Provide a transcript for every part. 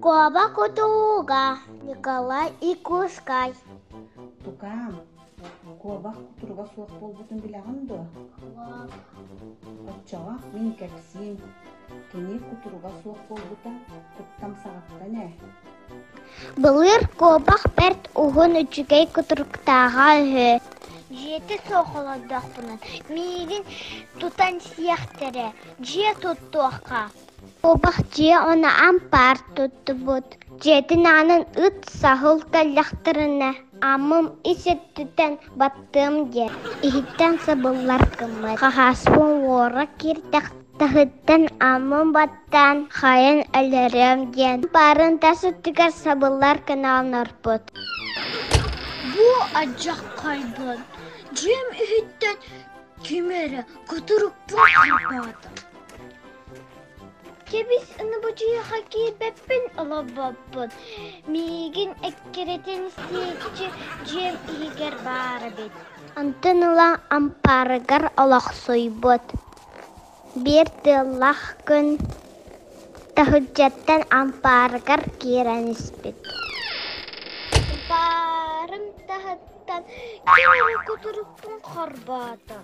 Куоба кутуруга Николай Якутскай Тукаам, куобах кутуруга суох буолбутун билэҕин дуо? Оччоҕо мин кэпсиим, кини кутуруга суох буолбута куттам саҕаттан ээ. Былыр куобах бэрт уһун үчүгэй кутуруктааҕа үһү. Дьиэтэ суох олордохпуна миигин тутан сиэхтэрэ, дьиэ туттуохха Куобах дьиэ ону ампаар туттубут, дьиэтин аанын ыт, саһыл кэллэхтэринэ ааммым ис өттүттэн баттыам диэн иһиттэн сабыллар гыммыт. Хаһааспын уора киирдэх таһыттан ааммын баттаан хайан өлөрүөм диэн ампаарын тас өттүгэр сабыллар гына онорбут. Бу алдьархайбын дьиэм иһиттэн ким эрэ кутурукпун харбаата. Кэбис ыныбычыйаха киирбэппин олорбоппун, миигин эккирэтэн сиэччи дьиэм иһигэр баар эбит. Онтон ыла ампаарыгар олохсуйбут. Биир тыаллаах күн таһырдьаттан ампаарыгар киирэн испит. Ампаарым таһыттан ким эрэ кутурукпун хорбоото.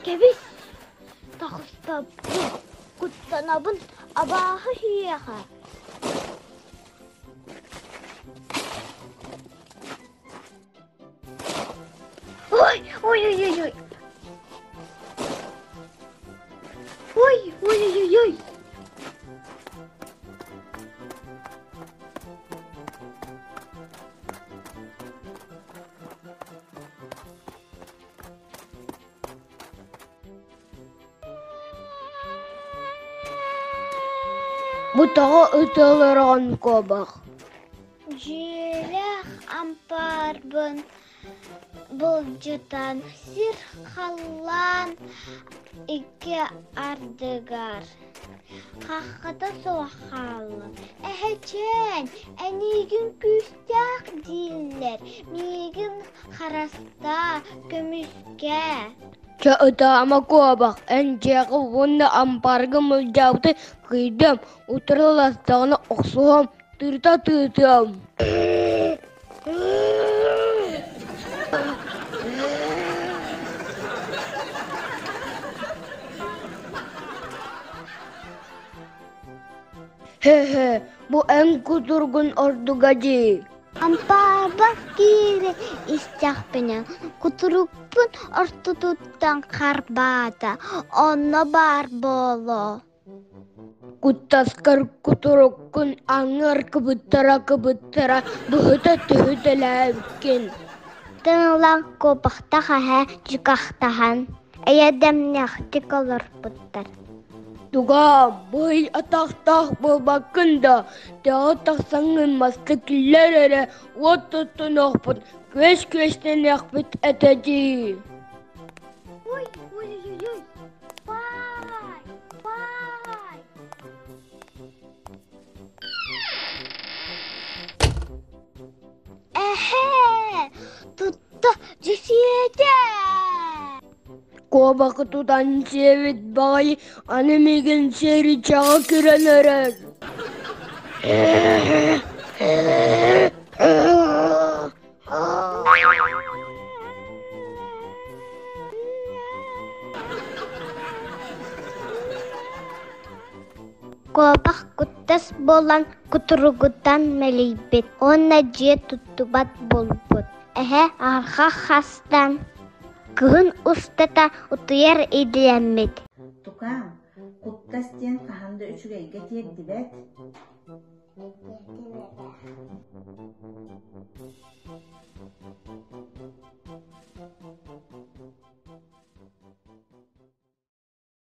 Кэбис, тахыстаппын, куттанабын, абааһы һиэхэ. Ой, ой, ой, ой, ой. Ой, ой, ой, ой. Бу тоҕо ытыалараҕын куобах? Дьиэлээх ампаарбын былдьатан сир-халлаан икки ардыгар хаххата суох хааллым. Эһэчээн, эйигин күүстээх дииллэр, миигин харастаа, көмүскээ. Чэ ытаама куобах, эн дьиэҕэ уонна ампаарга мэлдьэбити кыйдыам, утарыластаҕына охсуһуом, тыырта тыытыам. Һэ-һэ, бу эн кутургун ордуга дии. Ампаарбар киирэ истэхпинэ, кутурукпун ортотуттан харбаата, онно баар буолуо. Куттаскар кутуруккун аҥар кыбыттара-кыбыттара быһыта түһүтэлээбиккин. Тын ылан куобахтах эһэ дьукахтаһан, эйэ-дэмнээхтик олорбуттар. Туга, быһый атахтаах буолбаккын да, тыаҕа тахсаҥҥын маска киллэр эрэ уот туттунуохпут, күөс күөстэниэхпит этэ дии. Ой, ой-ой-ой, бай, бай. Эһээ, тутта дьүсүөтэ. Куобахы тутан сиэбит баҕайы аны миигин сиэричэҕэ кирэн эрэр. Куобах куттас буолан кутуругуттан мэлийбит уонна дьиэ туттубат буолбут. Эһэ арҕах хастан кыһын устата утуйар идэлэммит. Тукаам, куттас диэн хаһан да үчүгэйгэ тиэрдибэт.